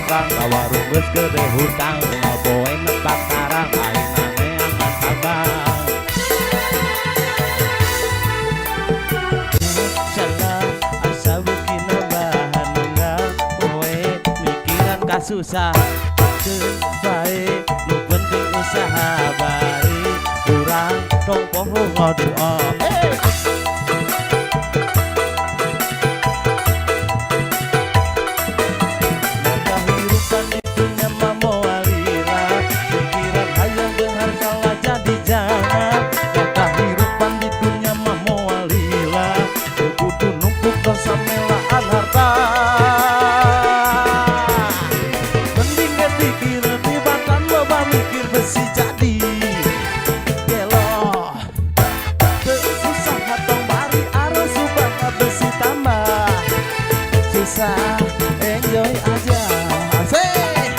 kolentrang ka warung geus gede hutang unggal poe nepak tarang ayeuna neangan tambang. Salah asa beuki nambahan unggal poe mikiran kasusah keun bae nu penting usaha bari urang tong poho ngadoa. Eh. Kahirupan di dunya mah moal lila, pikiran hayang beunghar kalah jadi jangan. Kahirupan di dunya mah moal lila, teu kudu numpuk dosa melaan harta. Mending ge pikir tibatan loba mikir besi jadi gelo. Teu susah hatong bari arus subah besi tambah susah enjoy aja. Asik.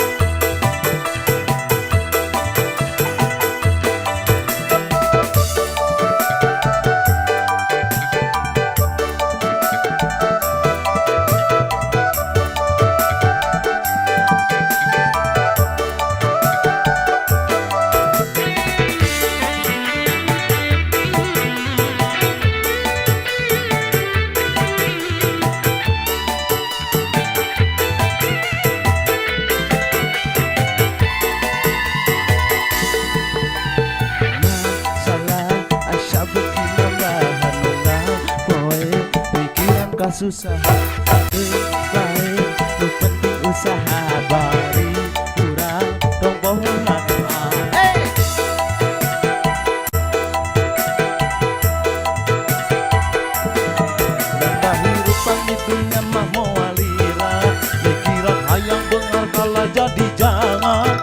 Masalah asa beuki nambahan unggal poe pikiran kasusah teu bae nu penting usaha bari urang tong poho ngadoa. Hey! Kahirupan di dunya mah moal lila, mikiran hayang beunghar kalah jadi jangan.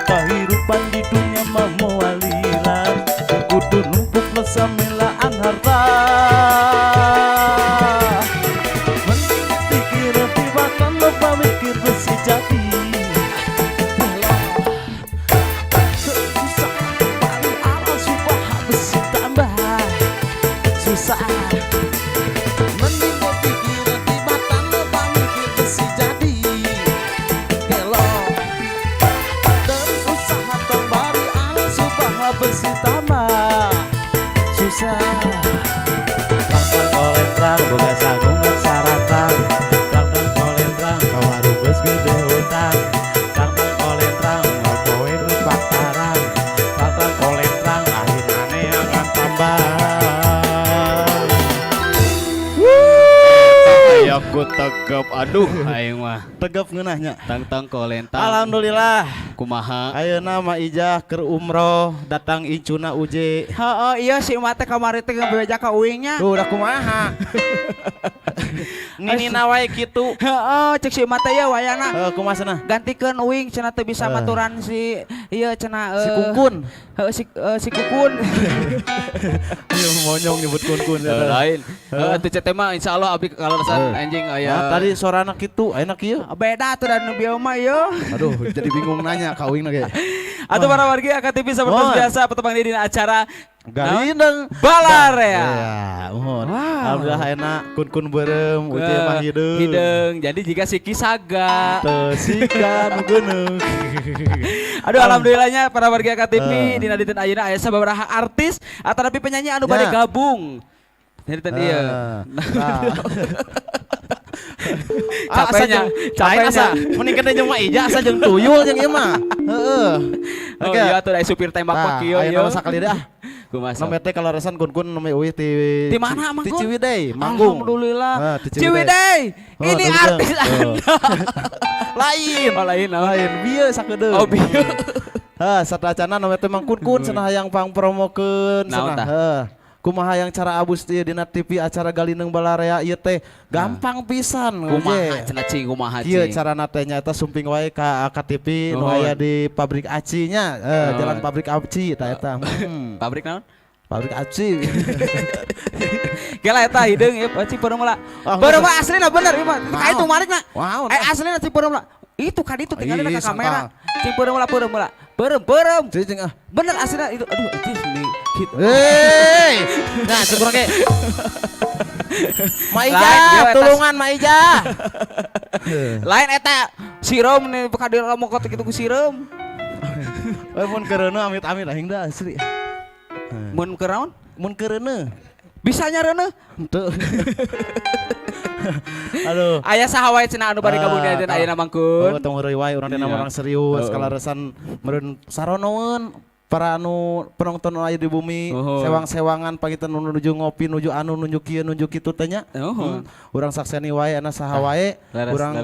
Kahirupan di dunya mah moal lila, teu kudu numpuk dosa melaan harta. Mending pikir tibatan loba mikir besi jadi susah bari alas subah besi tambah susah. Mending pikir tibatan loba mikir besi jadi gelo. Terus usaha tong bari alas subah besi tambah susah. Tang kolentrang boga sangungan saratang. Tang kolentrang ka warung geus gede hutang. Tang kolentrang poe nepak tarang. Tang kolentrang akhirna neangan tambang. Ayo ku tegep, aduh aing mah. Tegep ngeunahnya. Tang-tang kolentang. Alhamdulillah. Kumaha? Ayeuna mah Ijah keur umroh datang incuna uje. Heeh, iya si emak teh kamari teh ngebeja ka uingnya. Duh, udah kumaha. Ninina wae kitu. Heeh, cek si emak teh ya wayana. Heuh, kumaha cenah? Gantikeun uing cenah teu bisa maturan si ieu cenah Si Kungkun. Heeh, si Kukun. Ieu monyong nyebut kun-kun Eh, lain. Heeh, teu teh mah insyaallah abdi kaleresan anjing aya. Nah, tadi sorana kitu, ayeuna kieu. Beda tuh dan nu bieu mah ieu. Aduh, jadi bingung nanya ka uing ge. Atau para wargi AKTV seperti Mohon. biasa petepang di dina acara Galindeng Balarea. Ya, mohon. Wow. Alhamdulillah enak kun-kun beureum, uje mah hideung. Hideung. Jadi jika si Kisaga. Teu siga nu geuneung. Aduh alhamdulillahnya para wargi AKTV dina dinten ayeuna aya sababaraha artis atanapi penyanyi anu bade gabung. Jadi tadi ieu. Nah. Capeknya, capeknya. capeknya. Asa mending kena jeung Mak Ija asa jeung tuyul jeung ieu mah. Heeh. Oh iya atuh da supir tembak mah Tah, kieu ayeuna ieu. mah sakali deui ah. Kumaha sok? Nomé teh kaleresan kun-kun nomé euy ti Di mana Mang Ti Kun? Ciwidey, manggung. Alhamdulillah. Ah, ti Ciwidey. Oh, Ini tadi artis teh. Oh. Anda. Lain. Oh lain naon? Lain bieu sakedeung. Oh bieu. Heh, satacana nomé teh Mang Kun-kun cenah hayang pangpromokeun Naon cenah. tah? Heh. Kumaha yang cara abus teh dina TV acara Galineung Balarea ieu teh gampang pisan. Kumaha cenah cing kumaha Kieu cing. carana teh nyaeta sumping wae ka AKTV nu Nuhun. aya di pabrik aci nya, Nuhun. jalan pabrik aci tah eta. Pabrik naon? Pabrik aci. Kela eta hideung ieu cing peureum heula. Ah, Peureum geus. aslina bener ieu mah. Ka itu marikna. Wow. Eh aslina cing peureum heula. Itu kan itu tinggalin Ih, ke kamera. sangka. Cing peureum heula peureum heula. Peureum peureum. Cing cing ah. Bener aslina itu. Aduh anjir nih. Gitu. Hei. Nah, cukur ge. Ma Lain, Ija, ieu eta- tulungan Ma Ija. Lain eta Sireum nih kadir mokot kitu ku sireum. We mun keureuneuh amit-amit aing da asli. Mun keur naon? Mun keureuneuh. Bisa nyareuneuh? Henteu. Aduh. Aya saha wae cenah anu bari gabung di ayeuna Mangkun. Oh, tong heureuy wae urang teh urang serius kalaresan meureun saronoeun para anu penonton anu aya di bumi sewang-sewangan pangitan nu nuju ngopi nuju anu nuju kieu nuju kitu teh nya. Urang sakseni wae ana saha wae urang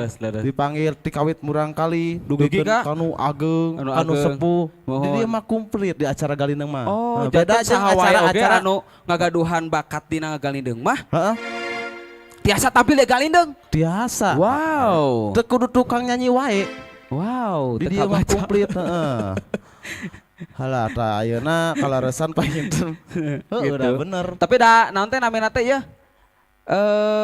dipanggil ti kawit murang kali dugikeun kanu ageng anu sepuh. Di dieu mah komplit di acara Galindeung mah. Oh, beda saha wae oge anu ngagaduhan bakat dina Galindeung mah. Heeh. Tiasa tampil di Galindeung. Tiasa. Wow. Teu kudu tukang nyanyi wae. Wow, di dieu mah komplit heeh. Halah tah ayeuna kalaresan panginten. Heuh udah bener. Tapi da naon teh namina teh ieu?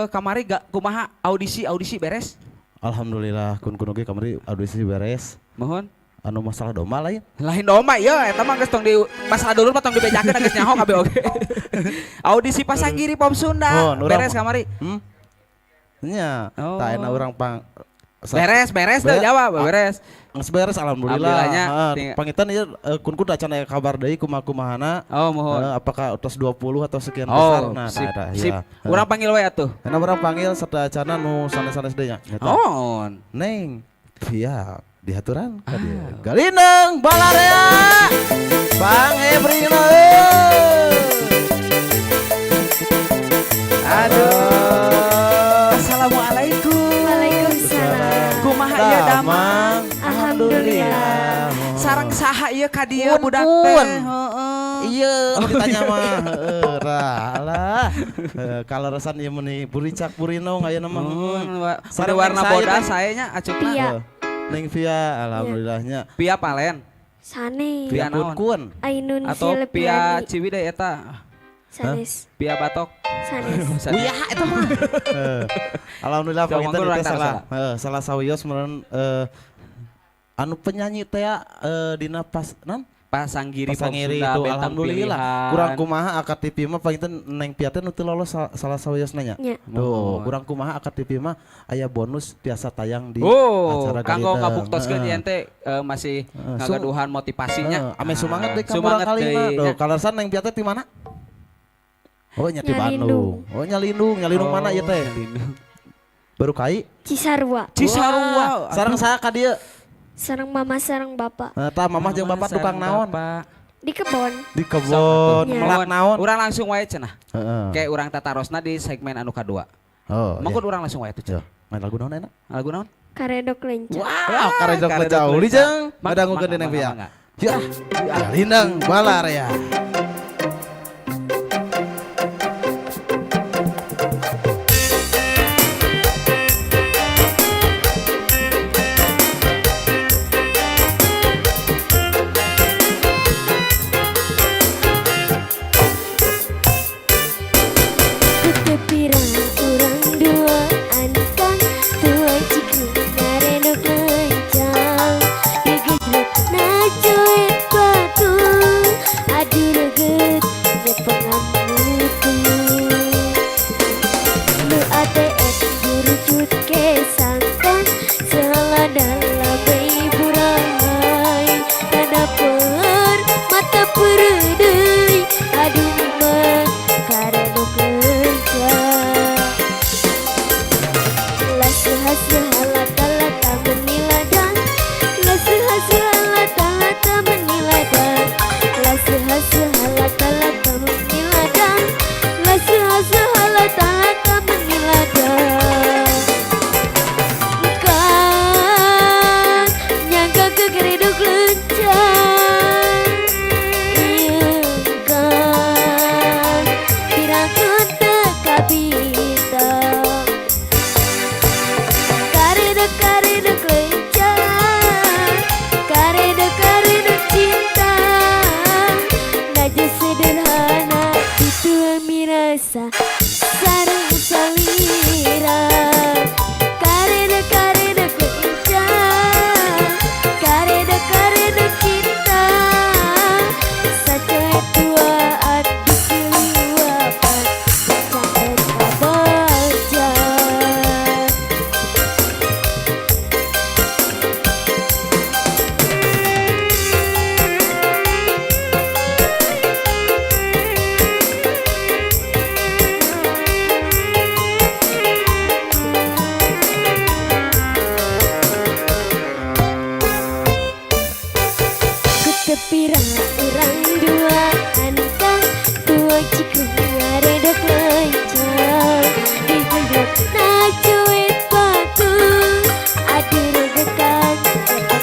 Kamari gak kumaha audisi beres? Alhamdulillah kun-kun oge kamari audisi beres. Mohon. Anu masalah domba lain? Lain domba ieu eta mah geus tong di masalah dulur mah tong dibejakeun geus nyaho kabeh oge. Audisi Pasanggiri Pop Sunda beres kamari. Nya, tah enak urang pang beres deh jawab beres. Geus beres alhamdulillah. Pangitan ieu kun-kun acan aya kabar deui kumaha-kumahana. Oh, mohon. Apakah atas 20 atau sekian besar. Nah, sip, nah, sip. Urang panggil we atuh. Karena urang panggil serta acana nu sanes-sanes deui nya. Oh. Neng, Pia dihaturan ka dieu. Galindeung Balarea. Bang Ebrina. Aduh. Assalamualaikum. Waalaikumsalam. Kumaha ieu damang? Alhamdulillah. Sareng saha ieu ka dieu budak teh? Heeh. Iya, mau ditanya mah. Heeh, lah. Kaleresan ieu meuni buricak burinong ayeuna mah. Sareng warna bodas sae nya acukna. Pia. Neng Via, alhamdulillahnya. Pia palen. Sane. Pia naon? Kun. Ainun atau Pia Ciwidey eta. Sanes. Pia Batok. Sanes. Wih, eta mah. Alhamdulillah panginten teh salah. Salah sawios meureun anu penyanyi teh dina pas non Pasanggiri Pop Pasanggiri Sunda itu bentang alhamdulillah. pilihan. Kurang kumaha AKTV mah panginten Neng Pia teh nu teu lolos salah sawiosna nya. Tuh, kurang kumaha AKTV mah aya bonus tiasa tayang di acara kanggo Galindeung. ngabuktoskeun yen teh masih ngagaduhan motivasinya. Ame sumanget deui ka murang kali mah. Tuh, kaleresan Neng Pia teh ti mana? Oh, nya di Bandung. Oh, nya Lindung, nya Lindung mana ieu teh? Baru kai Cisarua. Cisarua. Sareng saha ka dieu? Sareng mama sareng bapak. Tah mamah jeung bapak tukang naon? Di kebon. Di kebon, melak naon? Urang langsung wae cenah. Heeh. Kayak urang tatarosna di segmen anu kadua. Oh. Mangkun urang langsung wae tuh cenah. Main lagu naon enak? Lagu naon? Karedok Lenca. Wow, Karedok Lenca. Uli jeung ngadangukeun di Neng Pia. Ya, Galindeung Balarea. Sareng salira. Karedok karedok lenca, karedok Tepira urang duaan kang tuang cikung ngaredok lencang diguyur nacuit batu aduh regekan kutu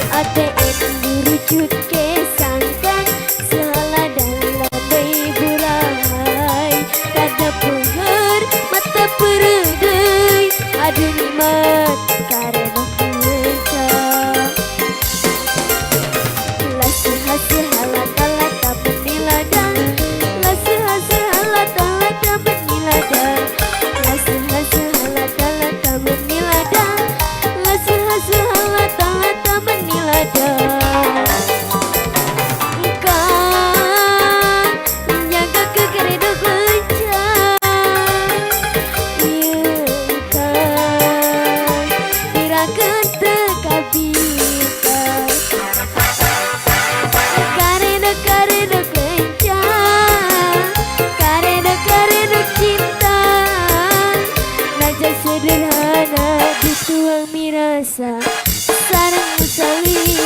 ATM dirucut ke sangkan salah dalam burai kada pohor mata peredai aduh nikmat karena lencang. Karena karena kencang, karena karena cinta, naja sederhana dituang mirasa, sarang salira.